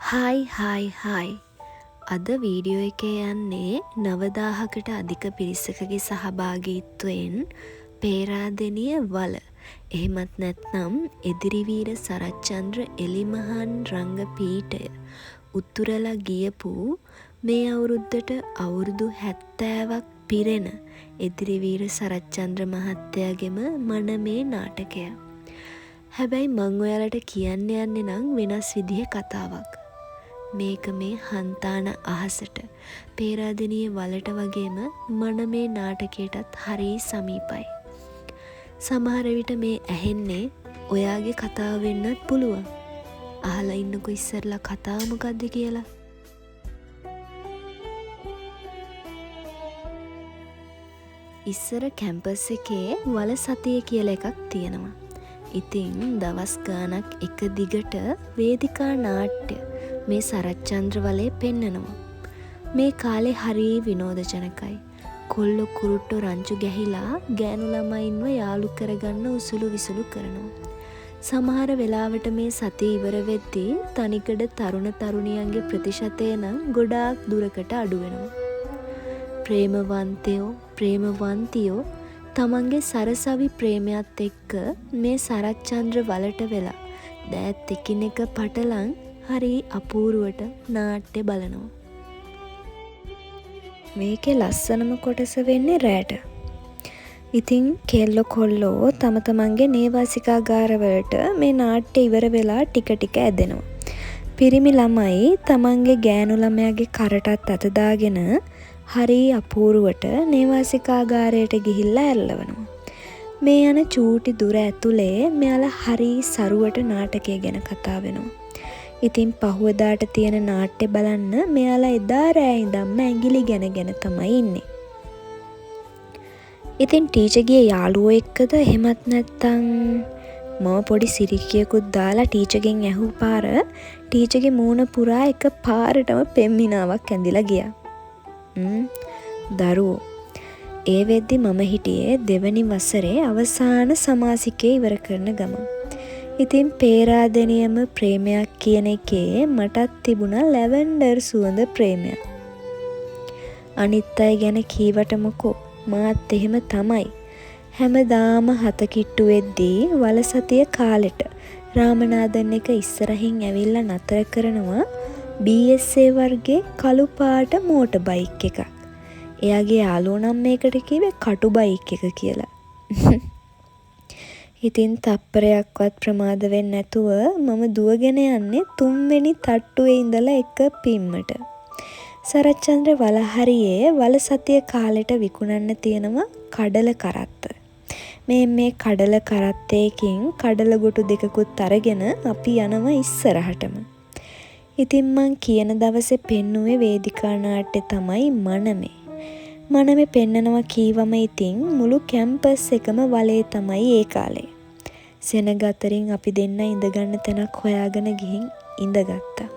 Hi hi hi, අද video එකේ යන්නේ 9000කට අධික පිරිසකගේ සහභාගීත්වයෙන් පේරාදෙණිය වල, එහෙමත් නැත්නම් එදිරිවීර සරච්චන්ද්‍ර එලිමහන් රංග පීඨය උතුරලා ගියපු මේ අවුරුද්දට අවුරුදු 70ක් පිරෙන එදිරිවීර සරච්චන්ද්‍ර මහත්තයාගෙම මනමේ නාටකය. හැබැයි මං ඔයාලට කියන්න යන්නේ නම් වෙනස් විදිහේ කතාවක්. මේක මේ හන්තාන අහසට පේරාදෙණිය වලට වගේම මනමේ නාටකයටත් හරි සමීපයි. සමහර විට මේ ඇහෙන්නේ ඔයාගේ කතාව වෙන්නත් පුළුවන්. අහලා ඉන්නකෝ ඉස්සරලා කතාව මොකද්ද කියලා. ඉස්සර කැම්පස් එකේ වල සතිය කියලා එකක් තියෙනවා. ඉතින් දවස් ගාණක් එක දිගට වේදිකා නාට්‍ය මේ සරච්චන්ද්‍ර වලේ පෙන්නනවා. මේ කාලේ හරි විනෝදජනකයි. කොල්ලෝ කුරුට්ටෝ රංචු ගැහිලා ගෑනු ළමයින්ව යාළු කරගන්න උසුළු විසුළු කරනවා. සමහර වෙලාවට මේ සතිය ඉවර වෙද්දී තනිකඩ තරුණ තරුණියන්ගේ ප්‍රතිශතය නම් ගොඩාක් දුරකට අඩු වෙනවා. ප්‍රේමවන්තයෝ ප්‍රේමවන්තියෝ තමන්ගේ සරසවි ප්‍රේමයත් එක්ක මේ සරච්චන්ද්‍ර වලට වෙලා දෑත් එකිනෙක පටලන් හරි අපූරුවට නාට්‍ය බලනවා. මේකේ ලස්සනම කොටස වෙන්නේ රෑට. ඉතින් කෙල්ලෝ කොල්ලෝ තම තමන්ගේ නේවාසිකාගාරවලට මේ නාට්‍ය ඉවර වෙලා ටික ටික ඇදෙනවා. පිරිමි ළමයි තමන්ගේ ගෑනු ළමයාගේ කරටත් අත දාගෙන හරි අපූරුවට නේවාසිකාගාරයට ගිහිල්ලා ඇරලවනවා. මේ යන චූටි දුර ඇතුලේ මෙයාලා හරි සරුවට නාටකය ගැන කතා වෙනවා. ඉතින් පහුවදාට තියෙන නාට්‍ය බලන්න මෙයාලා එදා රෑ ඉඳන්ම ඇඟිලි ගැන ගැන තමයි ඉන්නේ. ඉතින් ටීචර්ගේ යාළුවෝ එක්කද එහෙමත් නැත්තං මම පොඩි සිරිකියකුත් දාලා ටීචර්ගෙන් ඇහුව පාර ටීචර්ගේ මූණ පුරා එක පාරටම පෙම්හිනාවක් ඇඳිලා ගියා. දරුවෝ, ඒ වෙද්දි මම හිටියේ දෙවනි වසරේ අවසාන සමාසිකය ඉවර කරන ගමන්. ඉතින් පේරාදෙණියම ප්‍රේමයක් කියන එකේ මටත් තිබුණා ලැවන්ඩර් සුවඳ ප්‍රේමයක්. අනිත් අය ගැන කීවට මොකෝ, මාත් එහෙම තමයි. හැමදාම හත කිට්ටු වෙද්දී වල සතිය කාලෙට රාමනාදන් එක ඉස්සරහින් ඇවිල්ලා නතර කරනවා BSA වර්ගයේ කළු පාට මෝටර් බයික් එකක්. එයාගේ යාළුවෝ නම් මේකට කිව්වේ කටු බයික් එක කියලා. ඉතින් තප්පරයක්වත් ප්‍රමාද වෙන්නේ නැතුව මම දුවගෙන යන්නේ තුන්වෙනි තට්ටුවේ ඉඳලා එක පිම්මට. සරච්චන්ද්‍ර වල හරියේ වල සතිය කාලෙට විකුණන්න තියෙනවා කඩල කරත්ත. මේ කඩල කරත්තයකින් කඩල ගොටු දෙකකුත් අරගෙන අපි යනවා ඉස්සරහටම. ඉතින් මං කියන දවසේ පෙන්නුවේ වේදිකා නාට්‍ය තමයි මනමේ. මනමේ පෙන්නනවා කීවම ඉතින් මුළු කැම්පස් එකම වලේ තමයි ඒ කාලේ. සෙනග අතරින් අපි දෙන්න ඉඳගන්න තැනක් හොයාගෙන ගිහින් ඉඳගත්තා.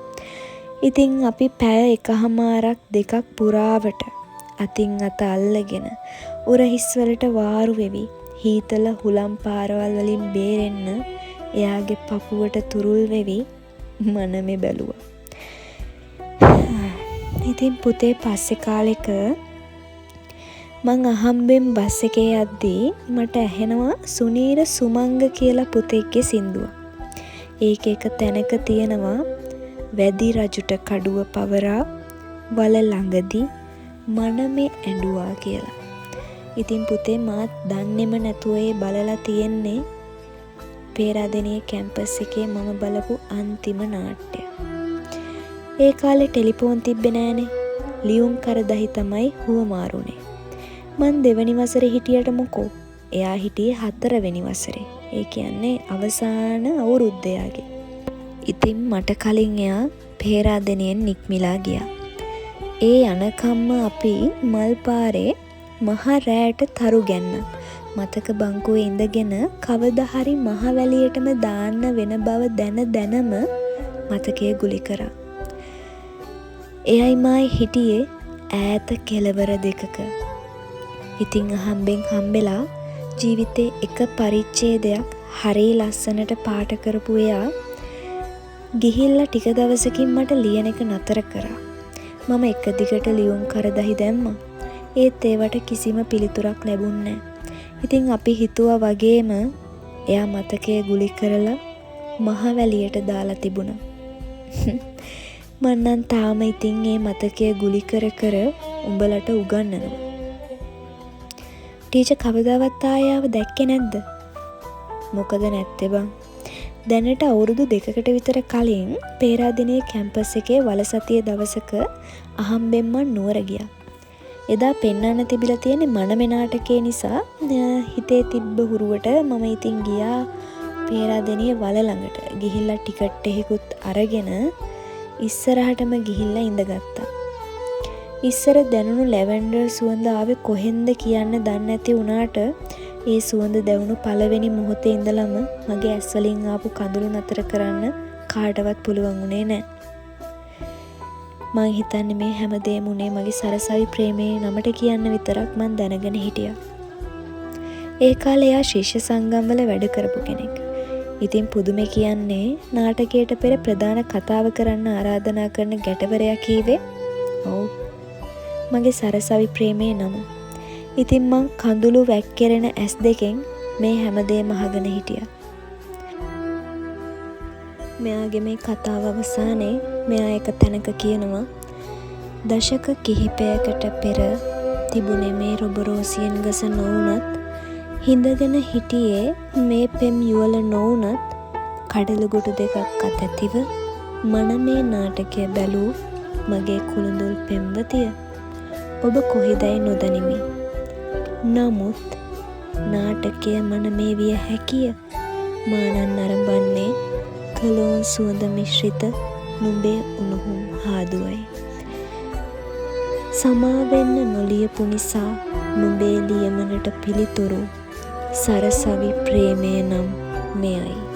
ඉතින් අපි පැය එකහමාරක් දෙකක් පුරාවට අතින් අත අල්ලගෙන උරහිස් වලට වාරු වෙවි හීතල හුලම් පාරවල් වලින් බේරෙන්න එයාගේ පපුවට තුරුල් වෙවි මනමේ බැලුවා. ඉතින් පුතේ පස්සේ කාලෙක මං අහම්බෙන් බස් එකේ යද්දී මට ඇහෙනවා සුනීර සුමංග කියලා පුතෙක්ගේ සින්දුවක්. ඒක එක තැනක තියෙනවා වැදි රජුට කඩුව පවරා වල ළඟදී මනමේ ඇඬුවා කියලා. ඉතින් පුතේ මාත් දන්නෙම නැතුව ඒ බලලා තියෙන්නේ පේරාදෙණිය කැම්පස් එකේ මම බලපු අන්තිම නාට්‍ය. ඒ කාලේ ටෙලිෆෝන් තිබ්බේ නෑනේ. ලියුම් කරදහි තමයි හුවමාරුනේ. මං දෙවනි වසරේ හිටියට මොකෝ, එයා හිටියේ හතරවෙනි වසරේ. ඒ කියන්නේ අවසාන අවුරුද්ද එයාගේ. ඉතින් මට කලින් එයා පේරාදෙණියෙන් නික්මිලා ගියා. ඒ යනකම්ම අපි මල් පාරේ මහ රෑට තරු ගැන්නා. මතක බංකුවේ ඉඳගෙන කවදා හරි මහ වැලියටම දාන්න වෙන බව දැන දැනම මතකය ගුලි කරා. එයයි මායි හිටියේ ඈත කෙළවර දෙකක. ඉතින් අහම්බෙන් හම්බෙලා ජීවිතේ එක පරිච්ඡේදයක් හරි ලස්සනට පාට කරපු එයා ගිහිල්ලා ටික දවසකින් මට ලියන එක නතර කරා. මම එක දිගට ලියුම් කරදහි දැම්මා. ඒත් ඒවට කිසිම පිළිතුරක් ලැබුණේ නෑ. ඉතින් අපි හිතුවා වගේම එයා මතකය ගුලි කරලා මහවැලියට දාලා තිබුණා. මං නම් තාම ඉතින් ඒ මතකය ගුලි කර කර උඹලට උගන්නනවා. ටීචර් කවදාවත් ආයෙ එයාව දැක්කේ නැද්ද? මොකද නැත්තේ බං. දැනට අවුරුදු 2කට විතර කලින් පේරාදෙණිය කැම්පස් එකේ වල සතිය දවසක අහම්බෙන් මං නුවර ගියා. එදා පෙන්වන්න තිබිලා තියෙන්නේ මනමේ නාටකේ නිසා හිතේ තිබ්බ හුරුවට මම ඉතින් ගියා පේරාදෙණිය වල ළඟට. ගිහිල්ලා ටිකට් එකකුත් අරගෙන ඉස්සරහටම ගිහිල්ලා ඉඳගත්තා. ඉස්සර දැනුණු ලැවැන්ඩර් සුවඳ ආවේ කොහෙන්ද කියන්න දන්නේ නැති වුණාට ඒ සුවඳ දැවුණු පළවෙනි මොහොතේ ඉඳලම මගේ ඇස් වලින් ආපු කඳුළු නතර කරන්න කාටවත් පුළුවන් වුණේ නෑ. මං හිතන්නේ මේ හැමදේම වුණේ මගේ සරසවි ප්‍රේමයේ නමට කියන්න විතරක් මං දැනගෙන හිටියා. ඒ කාලේ එයා ශිෂ්‍ය සංගම්වල වැඩ කරපු කෙනෙක්. ඉතින් පුදුමේ කියන්නේ නාටකයට පෙර ප්‍රධාන කතාව කරන්න ආරාධනා කරන ගැටවරයා කීවේ ඔව් මගේ සරසවි ප්‍රේමයේ නම. ඉතින් මං කඳුළු වැක්කෙරෙන ඇස් දෙකෙන් මේ හැමදේම අහගෙන හිටියා. මෙයාගේ මේ කතාව අවසානයේ මෙයා එක තැනක කියනවා දශක කිහිපයකට පෙර තිබුණේ මේ රොබරෝසියන් ගස නොවුනත්, හිඳගෙන හිටියේ මේ පෙම් යුවළ නොවුනත්, කඩලුගුටු දෙකක් අතැතිව මනමේ නාටකය බැලූ මගේ කුළුඳුල් පෙම්වතිය ඔබ කොහිදැයි නොදනිමි. නමුත් නාටකය මනමේ විය හැකිය. මා නම් නරඹන්නේ කලෝන් සුවඳ මිශ්‍රිත නුඹේ උණුහුම් හාදුවයි. සමාවෙන්න නොලියපු නිසා නුඹේ ලියමනට පිළිතුරු සරසවි ප්‍රේමය නම් මෙයයි.